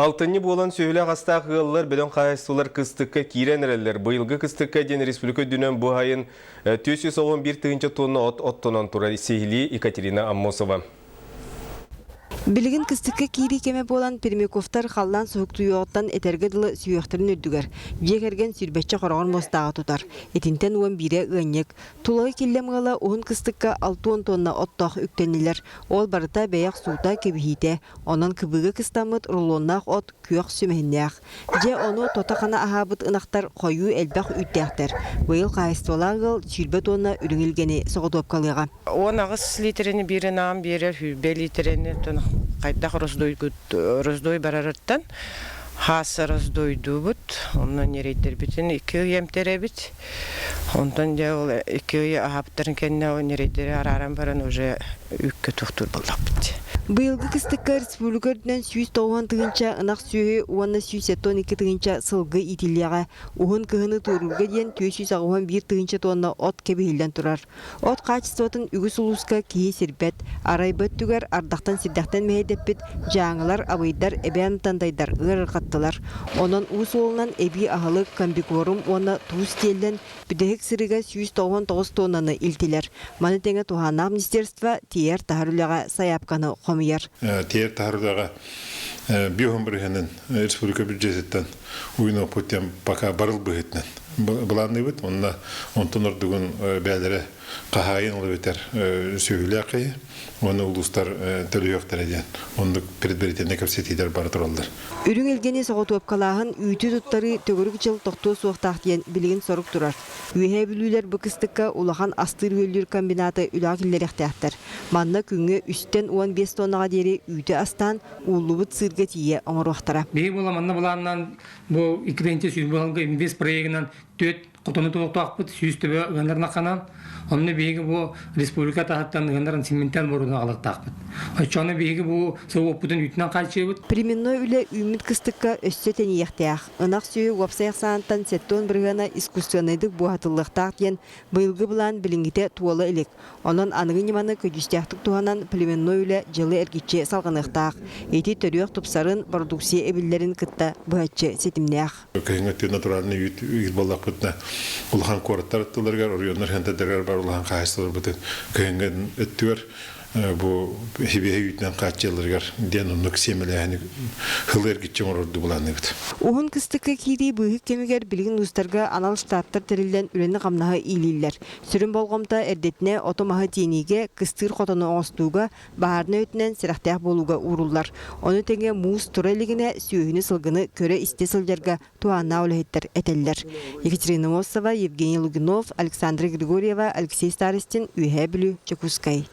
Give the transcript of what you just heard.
Алтынньы буолан сүөһүлээх-астаах ыаллар бөдөҥ хаһаайыстыбалар кыстыкка киирэн эрэллэр. Быйылгы кыстыкка диэн республика үрдүнэн бу сайын 411 тыһыынча тонна от оттонон турар. Сиһилии Екатерина Аммосова. Билигин кыстыкка киирии кэмэ буолан Пермяковтар халлаан суһуктуйуоҕуттан этэргэ дылы сүһүөхтэрин үрдүгэр дьиэ кэргэн сүүрбэччэ хороҕор муостааҕы тутар. Итинтэн уон биирэ ыанньык. Тулагы Киллэм ыала уһун кыстыкка 60 тонна оттоох үктэннилэр. Ол барыта бэйэ охсуута, кэбиһиитэ. Онон кыбыыга кыстаммыт рулоннаах от күөх сүмэһиннээх. Дьэ, ону тото-хана аһаабыт ынахтар хойуу элбэх үүттээхтэр. Быйыл хаһаайыстыбалаах ыал 20 тонна үрүҥ илгэни соҕотуопкалыаҕа. 18 лиитэрэни биир ынаҕым биэрэр, 20 лиитэрэни хайдах раздой барарыттан хааса раздойдуубут, онно ньирэйдэрбитин икки ый эмтэрэбит. Онтон дьэ ол икки ый аһаабыттарын кэннэ ол ньирэйдэри арааран баран уже үүккэ туохтуур буоллахпыт. Быйылгы кыстыкка республика үрдүнэн 190 тыһыынча ынах сүөһү уонна 172 тыһыынча сылгы иитиллиэҕэ. Уһун кыһыны туоруурга диэн 481 тыһыынча тонна от кэбиһиллэн турар. От хаачыстыбатын үгүс улууска киһи сирбэт. Арай бу өттүгэр ардахтан-сирдэхтэн мэһэйдэппит дьааҥылар, абыйдар, эбээн тандайдар ыарырҕаттылар. Онон уу суолунан эбии аһылык, комбикорум уонна туус тиэллэн, бүтэһик сырыыга 199 тоннаны илтилэр. Маны тэҥэ туһааннаах министерство тиэйэр-таһар үлэҕэ сайаапканы хомуйар. Тиэйэр-таһар үлэҕэ биоһун бырыһыанын республика бюджетиттан уйунуохпут диэн пока барыл быһыытынан былаанныыбыт. Онно онтон ордугун бээлэрэ хаһаайын ол эбэтэр сүөһүлээх киһи уонна улуустар төлөһүөхтэрэ диэн оннук предварительнай кэпсэтиилэр бара тураллар. Үрүҥ илгэни соҕотуопкалааһын, үүтү туттарыы төгүрүк дьыл тохтуо суохтаах диэн билигин сорук турар. Үөһээ Бүлүүлэр бу кыстыкка улахан астыыр-үөллүүр комбинаты үлэҕэ киллэриэхтээхтэр. Манна күҥҥэ үстэн 15 тоннаҕа диэри үүтү астаан, ууллубут сыырга тиийэ оҥоруохтара. Биһиги буола манна былааннаан бу 2 сүүс инвест проегынан түөрт хотону туруохтаахпыт 100 төбө ыанар Онно биһиги бу республика таһыттан ыанарын симминтэн боруна аҕалыктаахпыт. Оччону биһиги бу собуоппутун үүтүнэн хааччыйабыт. Племенной үлэ үүммүт кыстыкка өссө тэнийиэхтээх. Ынах сүөһү уопсай ахсаанынан 70 бырыһыана искусственнайдык буоһатыллыахтаах диэн быйылгы былаан билиҥҥитэ туола илик. Онон аныгы ньыманы көдьүүстээхтик туһанан племенной үлэ дьылы эргиччи салҕаныахтаах. Ити төрүөх тупсарын, бородууксуйа эбиллэрин кытта быһаччы ситимнээх. Кыһыҥҥы өттүгэр натуральный үүт үүт буоллахпытына улахан куораттар аттыларыгар, оройуоннар хэнтэрдэригэр бар улахан хаһаайыстыбаларбытын кыһыҥҥы өттүгэр бу сибиэһэй үүтүнэн хааччыйалларыгар диэн оннук сиэмэлээһини һылы эргиччи оҥорордуу былаанныыбыт. Уһун кыстыкка киирии быыһык кэмигэр билигин улуустарга анал штабтар тэриллэн үлэни-хамнаһы иилииллэр. Сүрүн болҕомто эрдэтинэ оту-маһы тиэниигэ, кыстыыр хотону оҥостууга, баһаарынай өттүнэн сэрэхтээх буолууга ууруллар. Ону тэҥэ муус тура илигинэ сүөһүнү-сылгыны көрө-истэ сылдьарга туһааннаах үлэһиттэр этэллэр. Екатерина Мосова, Евгений Лугинов, Александра Григорьева, Алексей Старостин, Үөһээ Бүлүү, Дьокуускай.